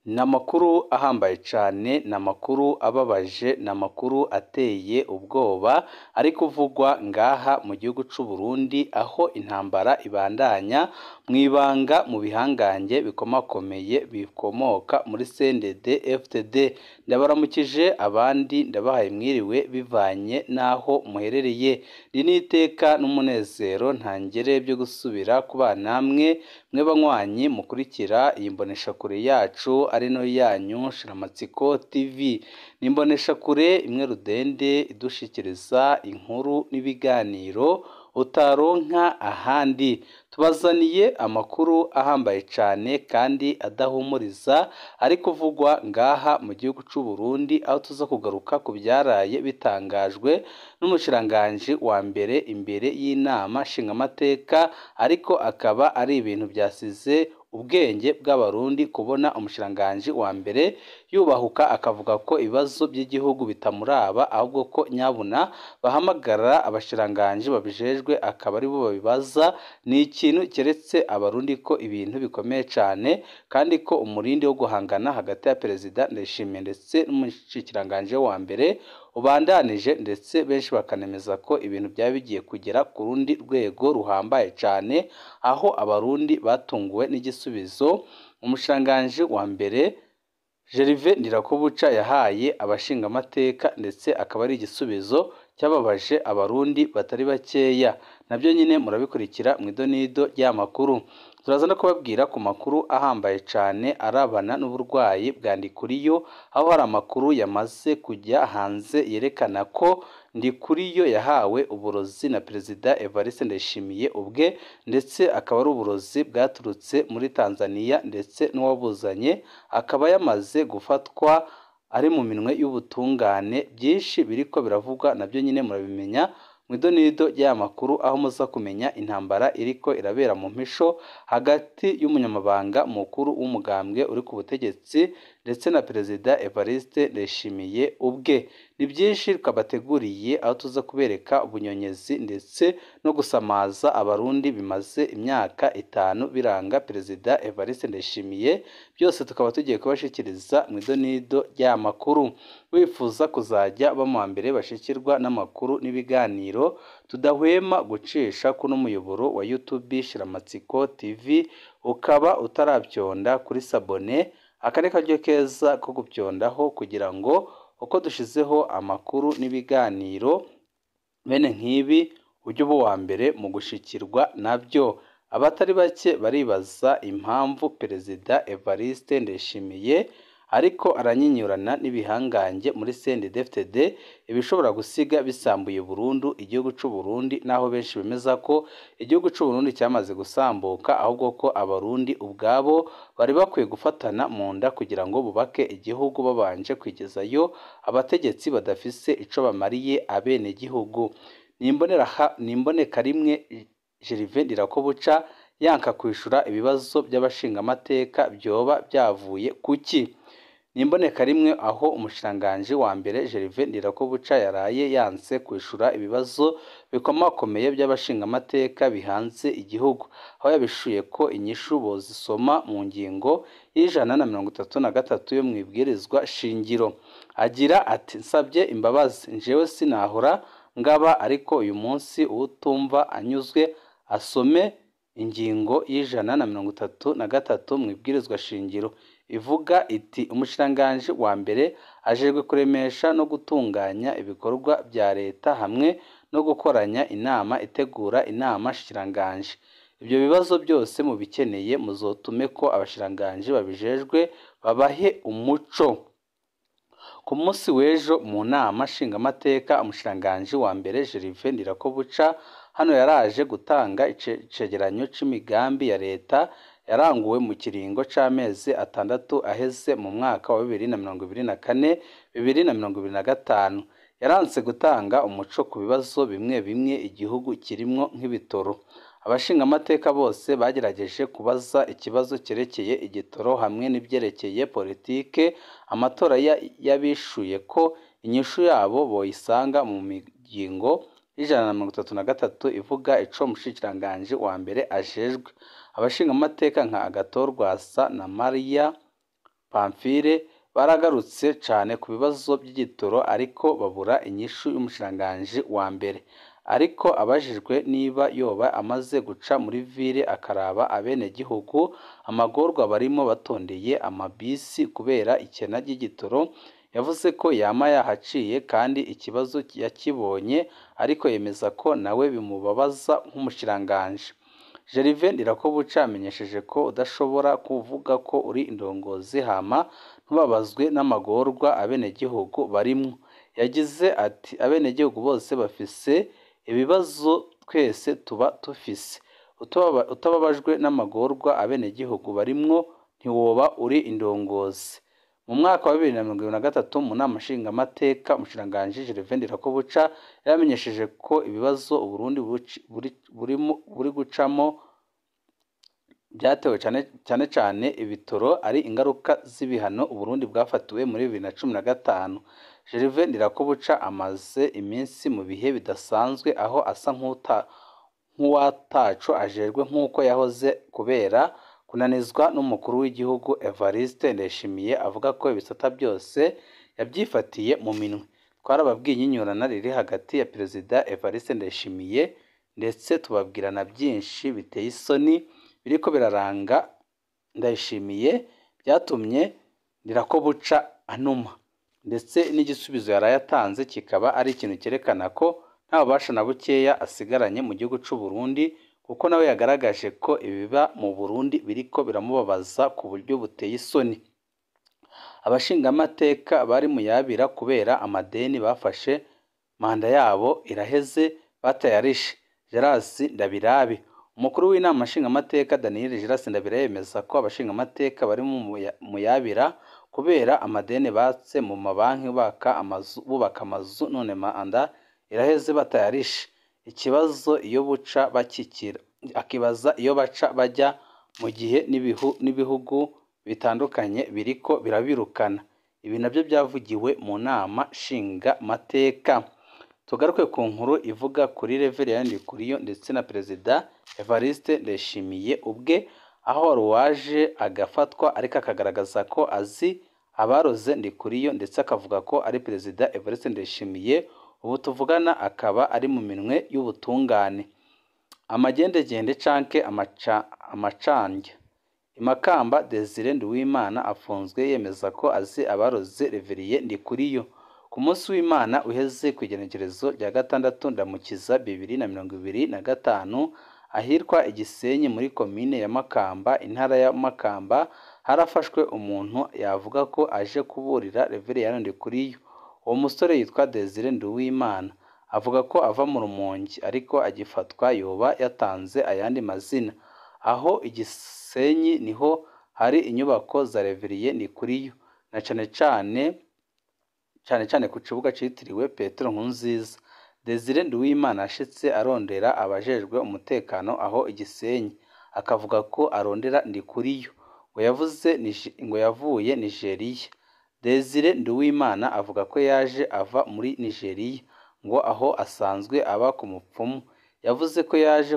Ni amakuru ahambaye cane, ni amakuru ababaje, ni amakuru ateye ubwoba ari kuvugwa ngaha mu gihugu c'u Burundi, aho intambara ibandanya mw'ibanga mu bihangange bikomakomeye bikomoka muri CNDD FDD. Ndabaramukije abandi ndabahaye mwiriwe bivanye n'aho muherereye. Iri ni iteka n'umunezero ntangere byo gusubira kubana namwe mwe banywanyi mukurikira iyi mboneshakure yacu ari no yanyu Shiramatsiko TV. Ni imboneshakure imwe rudende idushikiriza inkuru n'ibiganiro utaronka ahandi. Tubazaniye amakuru ahambaye cane kandi adahumuriza ari kuvugwa ngaha mu gihugu c'u Burundi, aho tuza kugaruka ku vyaraye bitangajwe n'umushikiranganji wa mbere imbere y'inama nshingamateka, ariko akaba ari ibintu vyasize ubwenge bw'Abarundi kubona umushikiranganji wa mbere yubahuka akavuga ko ibibazo by'igihugu bitamuraba, ahubwo ko nyabuna bahamagara abashikiranganji babijejwe akaba aribo babibaza. Ni ikintu keretse Abarundi ko ibintu bikomeye cane, kandi ko umurindi wo guhangana hagati ya Perezida Ndayishimiye ndetse n'umushikiranganji wa mbere ubandanije, ndetse benshi bakanemeza ko ibintu byaba bigiye kugera ku rundi rwego ruhambaye cane, aho Abarundi batunguwe n'igisubizo umushikiranganji wa mbere Gervais Ndirakobuca yahaye abashingamateka, ndetse akaba ari igisubizo cyababaje Abarundi batari bakeya. Nabyo nyine murabikurikira mu idonido ry'amakuru. Turaza no kubabwira ku makuru ahambaye cane arabana n'uburwayi bwa Ndikuriyo, aho hari amakuru yamaze kujya hanze yerekana ko Ndikuriyo yahawe uburozi na Perezida Evariste Ndayishimiye ubwe, ndetse akaba ari uburozi bwaturutse muri Tanzania, ndetse n'uwabuzanye akaba yamaze gufatwa ari mu minwe y'ubutungane. Byinshi biriko biravugwa nabyo nyine murabimenya mu idonido ry'aya makuru, aho muza kumenya intambara iriko irabera mu mpisho hagati y'umunyamabanga mukuru w'umugambwe uri ku butegetsi ndetse na Perezida Evariste Ndayishimiye ubwe. Ni byinshi twabateguriye, aho tuza kubereka ubunyonyezi ndetse no gusamaza Abarundi bimaze imyaka 5 biranga Perezida Evariste Ndayishimiye. Byose tukaba tugiye kubashikiriza mu idonido ry'aya makuru. Wifuza kuzajya bamuha mbere bashikirwa n'amakuru n'ibiganiro tudahwema gucisha kuno muyoboro wa YouTube Shiramatsiko TV, ukaba utarabyonda kuri sabone, aka ni karyo keza ko gubyondaho kugira ngo uko dushizeho amakuru n'ibiganiro bene nk'ibi ujye uba uwa mbere mu gushikirwa nabyo. Abatari bake baribaza impamvu Perezida Evariste Ndayishimiye ariko aranyinyurana n'ibihangange muri CNDD-FDD, ibishobora gusiga bisambuye burundu igihugu c'u Burundi, naho benshi bemeza ko igihugu c'u Burundi cyamaze gusambuka, ahubwo ko Abarundi ubwabo bari bakwiye gufatana mu nda kugira ngo bubake igihugu babanje kwigezayo abategetsi badafise ico bamariye abenegihugu. Ni imboneka rimwe Gervais Ndirakobuca yanka kwishura ibibazo by'abashingamateka byoba byavuye kuki. Ni imboneka rimwe aho umushikiranganji wa mbere Gervais Ndirakobuca yaraye yanse kwishura ibibazo bikomakomeye by'abashingamateka bihanze igihugu, aho yabishuye ko inyishu bozisoma mu ngingo y'133 yo mw'ibwirizwa shingiro. Agira ati: nsabye imbabazi, njewe sinahora ngaba, ariko uyu munsi uwutumva anyuzwe asome ingingo y'133 mu ibwirizwa shingiro ivuga iti: umushikiranganji wa mbere ajejwe kuremesha no gutunganya ibikorwa bya leta hamwe no gukoranya inama itegura inama nshikiranganji. Ibyo bibazo byose mubikeneye muzotume ko abashikiranganji babijejwe babahe umuco. Ku munsi w'ejo mu nama nshingamateka, umushikiranganji wa mbere Gervais Ndirakobuca hano yaraje gutanga icegeranyo c'imigambi ya leta yaranguwe mu kiringo c'amezi 6 aheze mu mwaka wa 2024 2025. Yaranse gutanga umuco ku bibazo bimwe bimwe igihugu kirimwo nk'ibitoro. Abashingamateka bose bagerageje kubaza ikibazo cyerekeye igitoro hamwe n'ibyerekeye politike. Amatora yabishuye ko inyishu yabo boyisanga mu migingo y'133 ivuga ico umushikiranganji wa mbere ajejwe. Abashingamateka nka Agathon Rwasa na Mariya Pamphile baragarutse cane ku bibazo by'igitoro ariko babura inyishu y'umushikiranganji wa mbere. Ariko abajijwe niba yoba amaze guca muri ville akaraba abenegihugu amagorwa barimo batondeye amabisi kubera ikena ry'igitoro, yavuze ko yama yahaciye kandi ikibazo yakibonye, ariko yemeza ko nawe bimubabaza nk'umushikiranganji. Gervais Ndirakobuca yamenyesheje ko udashobora kuvuga ko uri indongozi hama ntubabazwe n'amagorwa abenegihugu barimwo. Yagize ati abenegihugu bose bafise ibibazo twese tuba tufise. Utababajwe n'amagorwa abenegihugu barimwo ntiwoba uri indongozi. Mu mwaka wa 2023 mu nama nshingamateka, umushikiranganji Gervais Ndirakobuca yaramenyesheje ko ibibazo Uburundi buri gucamo byatewe cane cane ibitoro ari ingaruka z'ibihano Uburundi bwafatiwe muri 2015. Gervais Ndirakobuca amaze iminsi mu bihe bidasanzwe aho asa nk'uwataco ajejwe nk'uko yahoze kubera kunanizwa n'umukuru w'igihugu Evariste Ndayishimiye avuga ko ibisata byose yabyifatiye mu minwe. Twarababwiye inyinyurana riri hagati ya Perezida Evariste Ndayishimiye ndetse tubabwira na byinshi biteye isoni biriko biraranga Ndayishimiye byatumye Ndirakobuca anuma, ndetse n'igisubizo yaraye atanze kikaba ari ikintu cyerekana ko nta bubasha na bukeya asigaranye mu gihugu c'u Burundi, kuko nawe yagaragaje ko ibiba mu Burundi biriko biramubabaza ku buryo buteye isoni. Abashingamateka bari muyabira kubera amadeni bafashe, manda yabo iraheze batayarishe. Gerasi Ndabirabe, umukuru w'inama nshingamateka Daniel Gerasi Ndabirabe yemeza ko abashingamateka bari muyabira kubera amadeni batse mu mabanki bubaka amazu, none manda iraheze batayarishe. Ikibazo iyo buca bakikira, akibaza iyo baca bajya mu gihe n'ibihugu bitandukanye biriko birabirukana. Ibi nabyo byavugiwe mu nama nshingamateka. Tugaruke ku nkuru ivuga kuri Reverend Ndikuriyo ndetse na Perezida Evariste Ndayishimiye ubwe, aho waje agafatwa ariko akagaragaza ko azi abaroze Ndikuriyo ndetse akavuga ko ari Perezida Evariste Ndayishimiye ubu tuvugana akaba ari mu minwe y'ubutungane. Amagendegende canke amacandya. Imakamba Desire Nduwimana afunzwe yemeza ko azi abaroze Reverien Ndikuriyo. Ku munsi w'Imana uheze ku igenekerezo rya 6 Ndamukiza 2025 ahitwa Igisenyi muri komine ya Makamba, intara ya Makamba, harafashwe umuntu yavuga ko aje kuburira Reverien Ndikuriyo. Uwo musore yitwa Desire Nduwimana, avuga ko ava mu Rumonge, ariko agifatwa yoba yatanze ayandi mazina. Aho Igisenyi niho hari inyubako za Reverien Ndikuriyo, na cane cane ku kibuga citiriwe Petero Nkurunziza. Desire Nduwimana yashitse arondera abajejwe umutekano aho Igisenyi, akavuga ko arondera Ndikuriyo, ngo yavuye Nigeria. Desire Nduwimana avuga ko yaje ava muri Nigeria, ngo aho asanzwe aba ku mupfumu. Yavuze ko yaje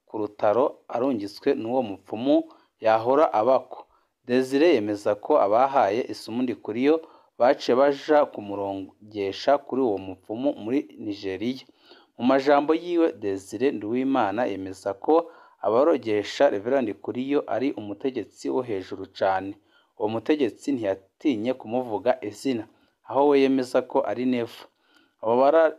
ku rutaro arungitswe n'uwo mupfumu yahora abako. Desire yemeza ko abahaye isumu Ndikuriyo baciye baja kumurongesha kuri uwo mupfumu muri Nigeria. Mu majambo yiwe, Desire Nduwimana yemeza ko abarogesha Reverend Ndikuriyo ari umutegetsi wo hejuru cane. Uwo mutegetsi ntiyatinye kumuvuga izina, aho we yemeza ko ari Neva.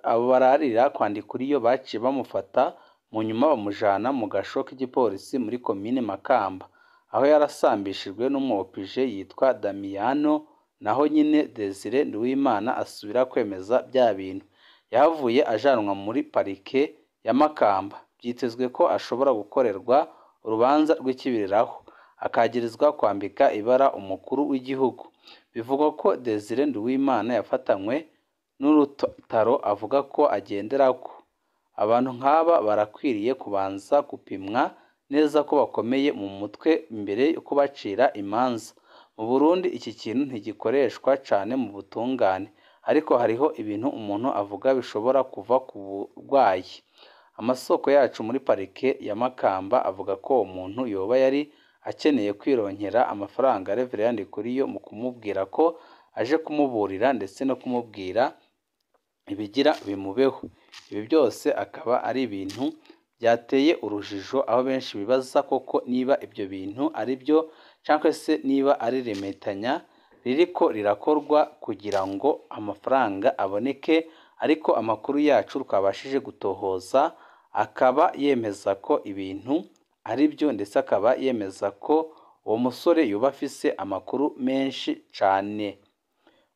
Abo bararira kwa Ndikuriyo baciye bamufata mu nyuma bamujana mu gasho k'igipolisi muri komine Makamba, aho yarasambishijwe n'umwopije yitwa Damiyano. Naho nyine Desire Nduwimana asubira kwemeza bya bintu. Yahavuye ajanwa muri parike ya Makamba. Byitezwe ko ashobora gukorerwa urubanza rw'ikibiriraho, akagirizwa kwambika ibara umukuru w'igihugu. Bivugwa ko Desire Nduwimana yafatanywe n'urutaro avuga ko agenderako. Abantu nk'aba barakwiriye kubanza gupimwa neza ko bakomeye mu mutwe mbere yo kubacira imanza. Mu Burundi iki kintu ntigikoreshwa cane mu butungane, ariko hariho ibintu umuntu avuga bishobora kuva ku burwayi. Amasoko yacu muri parike ya Makamba avuga ko uwo muntu yoba yari akeneye kwironkera amafaranga Reverend Ndikuriyo mu kumubwira ko aje kumuburira ndetse no kumubwira ibigira bimubeho. Ibi byose akaba ari ibintu byateye urujijo, aho benshi bibaza koko niba ibyo bintu ari byo cyangwa se niba ari remetanya ririko rirakorwa kugira ngo amafaranga aboneke, ariko amakuru yacu twabashije gutohoza akaba yemeza ko ibintu ari byo, ndetse akaba yemeza ko uwo musore yoba afise amakuru menshi cane.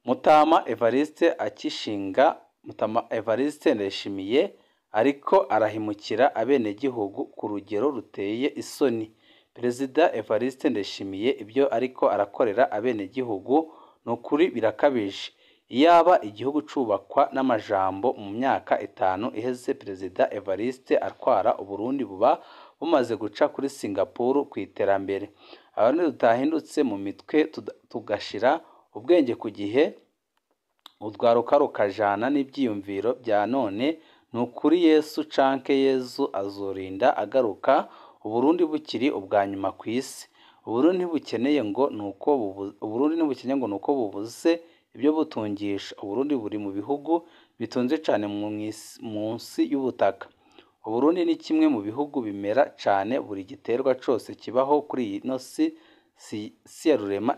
Mutama Evariste akishinga, Mutama Evariste Ndayishimiye ariko arahimukira abenegihugu ku rugero ruteye isoni. Perezida Evariste Ndayishimiye ibyo ariko arakorera abenegihugu ni ukuri birakabije. Iyaba igihugu cubakwa n'amajambo mu myaka 5 iheze Perezida Evariste atwara Uburundi buba bumaze guca kuri Singapore ku iterambere. Abarundi tutahindutse mu mitwe tugashira ubwenge ku gihe, urwaruka rukajana n'ivyiyumviro vya none, ni ukuri Yesu canke Yezu azorinda agaruka Uburundi bukiri ubwa nyuma kw'isi. Uburundi ntibukeneye ngo nuko Uburundi ntibukeneye ngo nuko bubuze ibyo butungisha. Uburundi buri mu bihugu bitunze cane munsi y'ubutaka. Uburundi ni kimwe mu bihugu bimera cane, buri giterwa cose kibaho kuri ino si ya rurema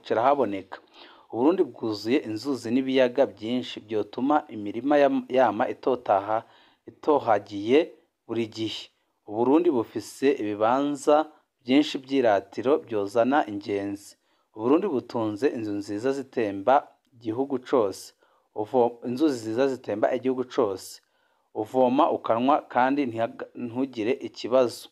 kirahaboneka. Uburundi bwuzuye inzuzi n'ibiyaga byinshi byotuma imirima yama itohagiye buri gihe. Uburundi bufise ibibanza byinshi by'iratiro byozana ingenzi. Uburundi butunze inzu nziza zitemba igihugu cose, inzuzi nziza zitemba igihugu cose. Uvoma ukanwa kandi ntugire ikibazo,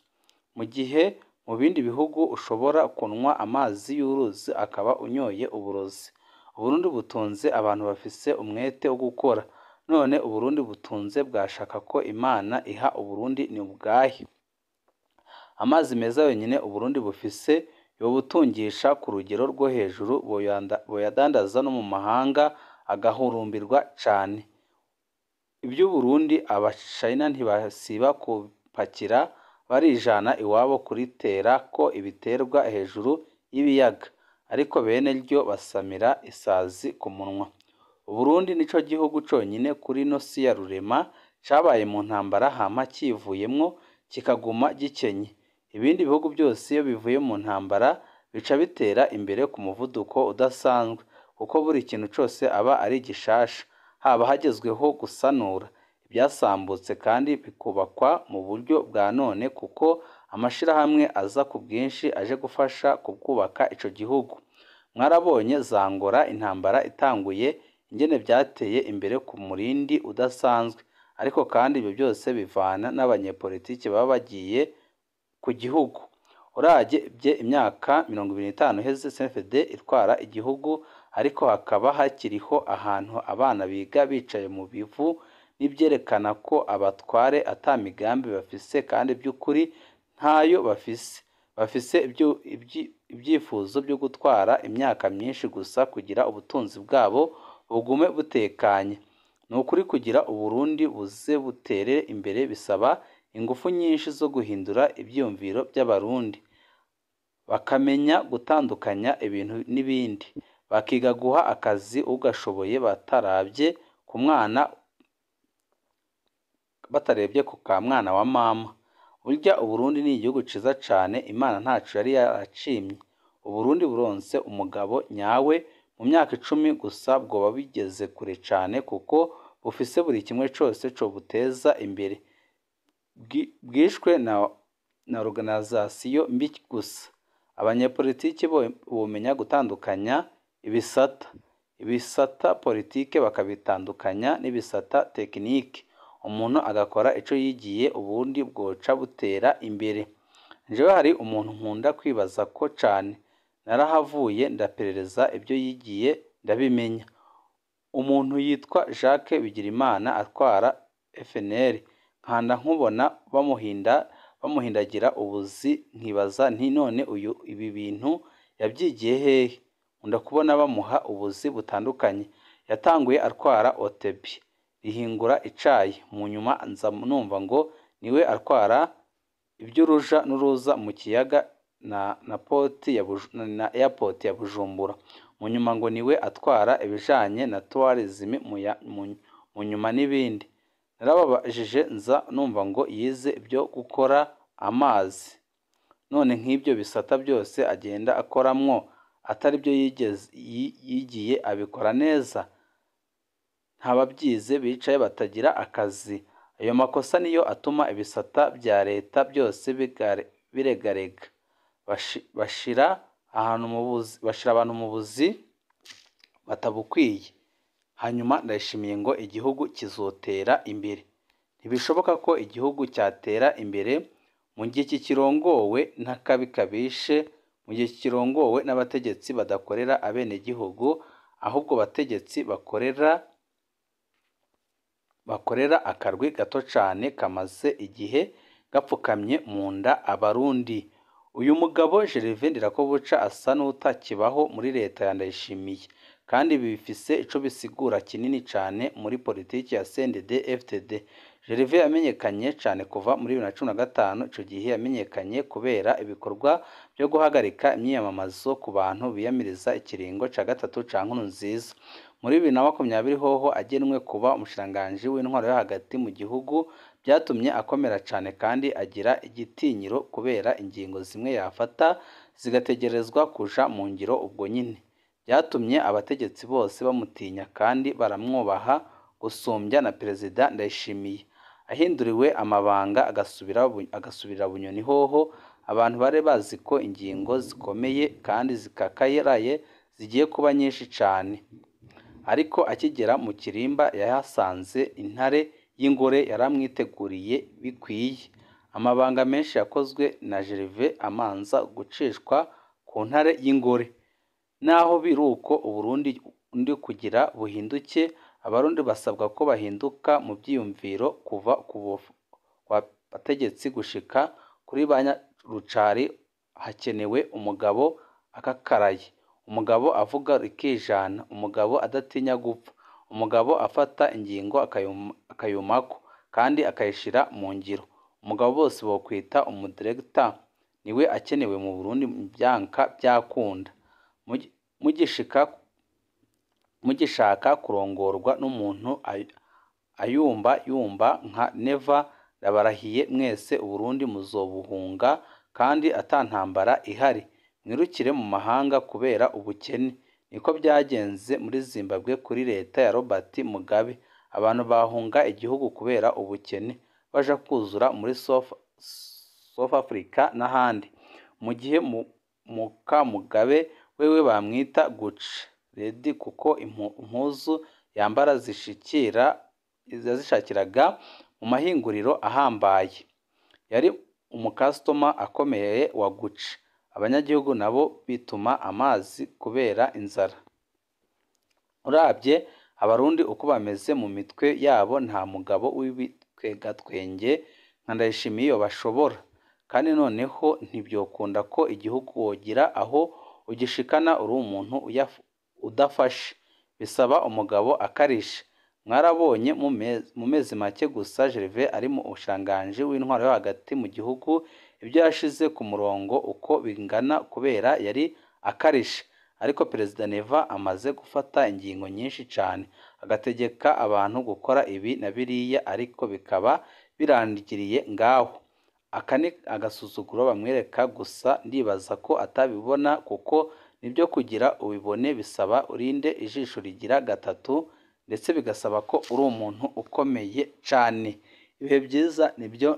mu gihe mu bindi bihugu ushobora kunwa amazi y'uruzi akaba unyoye uburozi. Uburundi butunze abantu bafise umwete wo gukora. None Uburundi butunze bwashaka ko Imana iha Uburundi ni ubwahe? Amazi meza yonyine Uburundi bufise yobutungisha ku rugero rwo hejuru, boyadandaza no mu mahanga agahurumbirwa cane. Ivy'Uburundi Abachina ntibasiba kupakira barijana iwabo kuritera ko ibiterwa hejuru y'ibiyaga, ariko bene ryo basamira isazi ku munwa. Uburundi nico gihugu conyine kuri ino si ya rurema cabaye mu ntambara hama kivuyemwo kikaguma gikenye. Ibindi bihugu byose iyo bivuye mu ntambara bica bitera imbere ku muvuduko udasanzwe, kuko buri kintu cose aba ari gishasha, haba hagezweho gusanura ibyasambutse kandi bikubakwa mu buryo bwa none, kuko amashirahamwe aza ku bwinshi aje gufasha kubwubaka ico gihugu. Mwarabonye za Angola intambara itanguye ingene byateye imbere ku murindi udasanzwe, ariko kandi ibyo byose bivana n'abanyepolitiki baba bagiye ku gihugu. Uravye imyaka 25 iheze CNDD itwara igihugu, ariko hakaba hakiriho ahantu abana biga bicaye mu bivu, n'ivyerekana ko abatware ata migambi bafise kandi by'ukuri ntayo bafise. Bafise ibyifuzo byo gutwara imyaka myinshi gusa kugira ubutunzi bwabo bugume butekanye. Ni ukuri kugira Uburundi buze butere imbere bisaba ingufu nyinshi zo guhindura ivyiyumviro by'Abarundi, bakamenya gutandukanya ibintu n'ibindi, bakiga guha akazi ugashoboye bataravye ku mwana, batarebye ku kamwana wa mama. Burya Uburundi ni igihugu ciza cane, Imana ntaco yari yaracimye. Uburundi buronse umugabo nyawe mu myaka 10 gusa bwoba bigeze kure cane, kuko bufise buri kimwe cose cobuteza imbere. Bwishwe na organisation mbi gusa. Abanyepolitiki bomenya gutandukanya ibisata politike bakabitandukanya n'ibisata tekinike, umuntu agakora ico yigiye, ubundi bwoca butera imbere. Jewe hari umuntu nkunda kwibaza ko cane, narahavuye ndaperereza ibyo yigiye ndabimenya. Umuntu yitwa Jacques Bigirimana atwara FNL, nkanda nkubona bamuhindagira ubuzi, nkibaza nti none uyu ibi bintu yabyigiye hehe? Nkunda kubona bamuha ubuzi butandukanye. Yatanguye atwara OTB rihingura icayi, mu nyuma nza numva ngo niwe atwara iby'uruja n'uruza mu kiyaga na port ya na airport ya Bujumbura. Mu nyuma ngo niwe atwara ibijanye na tourism mu nyuma n'ibindi. Narababajije nza numva ngo yize ibyo gukora amazi, none nk'ibyo bisata byose agenda akoramwo atari byo yigiye abikora neza? Ntababyize bicaye batagira akazi. Ayo makosa niyo atuma ibisata bya leta byose biregarega, bashira abantu mu buzi batabukwiye. Hanyuma Ndayishimiye ngo igihugu kizotera imbere. Ntibishoboka ko igihugu cyatera imbere mu gihe kikirongowe n'akabi kabishe, mu gihe kikirongowe n'abategetsi badakorera abenegihugu, ahubwo bategetsi bakorera akarwi gato cane kamaze igihe gapfukamye mu nda Abarundi. Uyu mugabo Gervais Ndirakobuca asa n'utakibaho muri leta ya Ndayishimiye, kandi bifise ico bisigura kinini cane muri politiki ya CNDD-FDD. Gervais yamenyekanye cane kuva muri 2015, ico gihe yamenyekanye kubera ibikorwa byo guhagarika imyiyamamazo ku bantu biyamiriza ikiringo ca gatatu ca Nkurunziza. Muri 2020 hoho agenwe kuba umushikiranganji w'intwaro yo hagati mu gihugu, byatumye akomera cane kandi agira igitinyiro kubera ingingo zimwe yafata zigategerezwa kuja mu ngiro ubwo nyine. Byatumye abategetsi bose bamutinya kandi baramwubaha gusumbya na Perezida Ndayishimiye. Ahinduriwe amabanga agasubira Bunyoni hoho, abantu bari bazi ko ingingo zikomeye kandi zikakayeraye zigiye kuba nyinshi cane. Ariko akigera mu kirimba yahasanze intare y'ingore yaramwiteguriye bikwiye. Amabanga menshi yakozwe na Gervais amanza gucishwa ku ntare y'ingore. Naho biruko Uburundi undi kugira buhinduke, Abarundi basabwa ko bahinduka mu byiyumviro kuva ku bategetsi gushika kuri ba nyarucari. Hakenewe umugabo akakaraye, umugabo avuga rikijana, umugabo adatinya gupfa, umugabo afata ingingo akayumako kandi akayishira mu ngiro. Umugabo bose bokwita umudirector niwe akenewe mu Burundi byanka byakunda. Mugishaka kurongorwa n'umuntu ayumba yumba nka Neva, ndabarahiye mwese Uburundi muzobuhunga kandi atantambara ihari. Mwirukire mu mahanga kubera ubukene. Niko byagenze muri Zimbabwe kuri leta ya Robert Mugabe. Abantu bahunga igihugu kubera ubukene baja kuzura muri South Africa n'ahandi. Mu gihe Mukamugabe wewe bamwita Gucci Lady kuko impuzu yambara yazishakiraga mu mahinguriro ahambaye. Yari umukasitoma akomeye wa Gucci. Abanyagihugu nabo bituma amazi kubera inzara. Urabye Abarundi uko bameze mu mitwe yabo, nta mugabo w'ibitwegatwenge nka Ndayishimiye bashobora. Kandi noneho ntibyokunda ko igihugu wogira aho ugishikana uri umuntu udafashe, bisaba umugabo akarishe. Mwarabonye mu mezi make gusa Gervais ari mu bushikiranganji w'intwaro yo hagati mu gihugu, ibyo yashize ku murongo uko bingana kubera yari akarishe. Ariko Perezida Neva amaze gufata ingingo nyinshi cane, agategeka abantu gukora ibi na biriya, ariko bikaba birangiriye ngaho. Aka ni agasuzuguro bamwereka gusa, ndibaza ko atabibona kuko nibyo kugira ubibone bisaba urinde ijisho rigira gatatu, ndetse bigasaba ko uri umuntu ukomeye cane. Ibihe byiza nibyo.